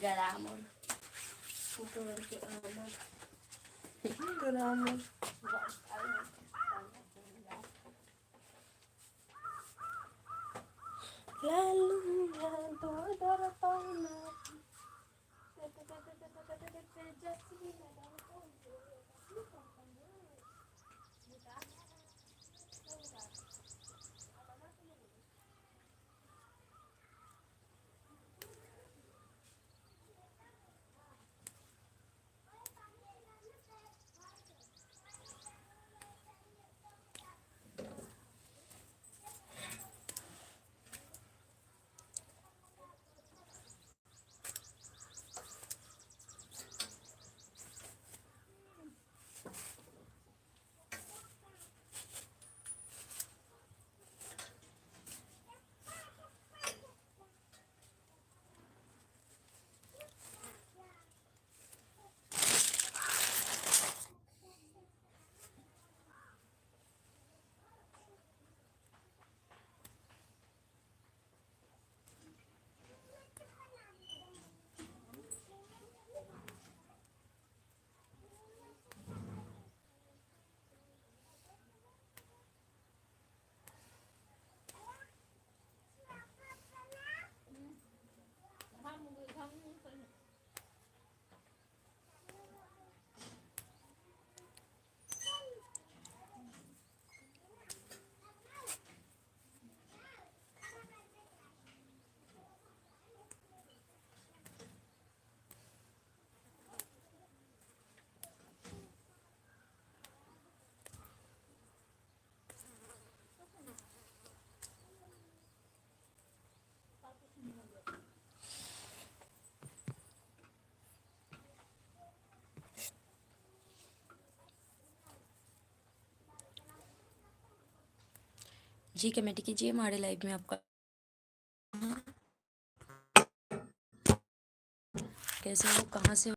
Grammar. Grammar. जी comment कीजिए हमारे live में आपका कैसे हो, कहाँ से हो।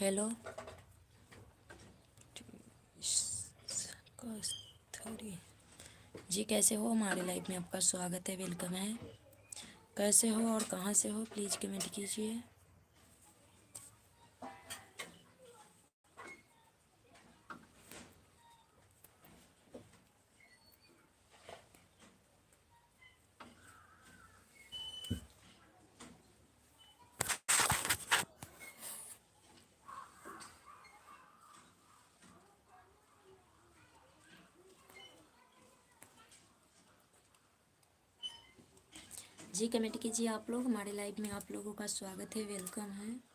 हेलो कस्तूरी जी, कैसे हो। हमारे लाइव में आपका स्वागत है, welcome है। कैसे हो और कहाँ से हो, प्लीज़ कमेंट कीजिए। जी कमेंट कीजिए आप लोग, हमारे लाइव में आप लोगों का स्वागत है, welcome है।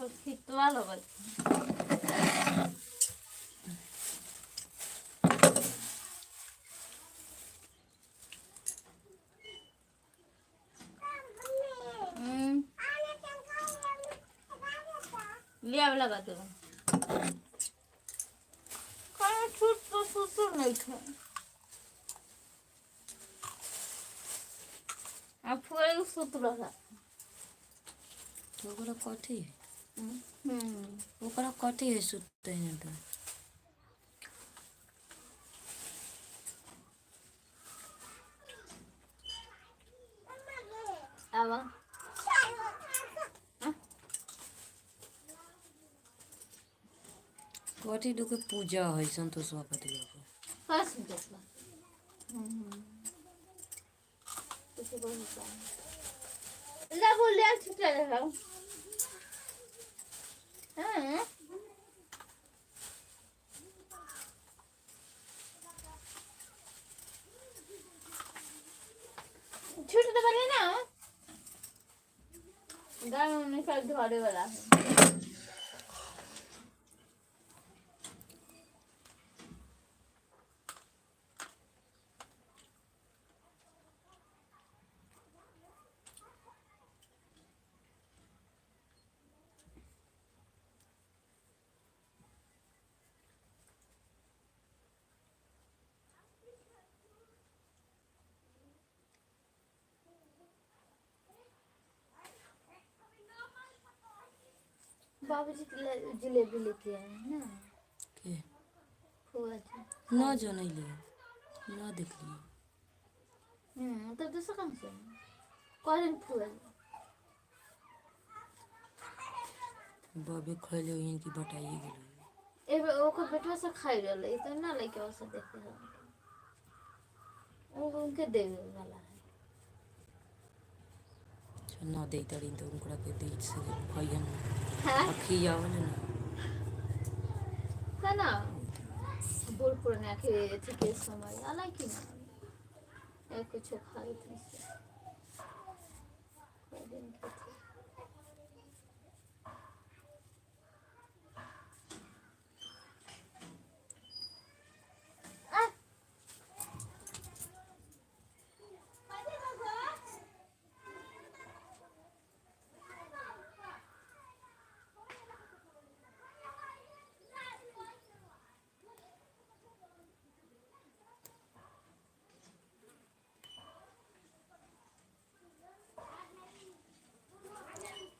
उनकर फितवा लगत। हम्म। ले आवे लगा दे। खाना छूट तो सुसुर नहीं था। आ फुआ सुत रहा। तो ओकरा कथी है? हम्म। ओकरा कथी है सुतते हैं तो? आवा। कथी दुके पूजा है संतोषवा पतिया के? फर्स्ट देखला। हम्म। कुछ बोलता है। ला बोले छुटा रहा। हाँ। छूट तो बने ना। गाँव में निकाल धोरे वाला है। बाबूजी जलेबी लेके आए हैं ना? के? फुआ जी। न जनैली, न देखली। तब दूसरा कहाँ से कौन फुआ जी? बाबे खैले होइहन कि बटाइए गेल। एबे ओकर बेटवा से खाई रहले तो ना लइका से देखे है। वो उनके देवे वाला है। अच्छा, न दे तरी तो उनकरा के दे से खइहन। हाँ। आ खियावल ना। है ना, बूढ़ पुराना के अथी के समय आला कि ना या कुछ खाई थी से कोई दिन के थी। आ!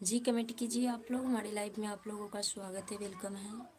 जी कमेंट कीजिए आप लोग। हमारे लाइव में आप लोगों का स्वागत है, welcome है।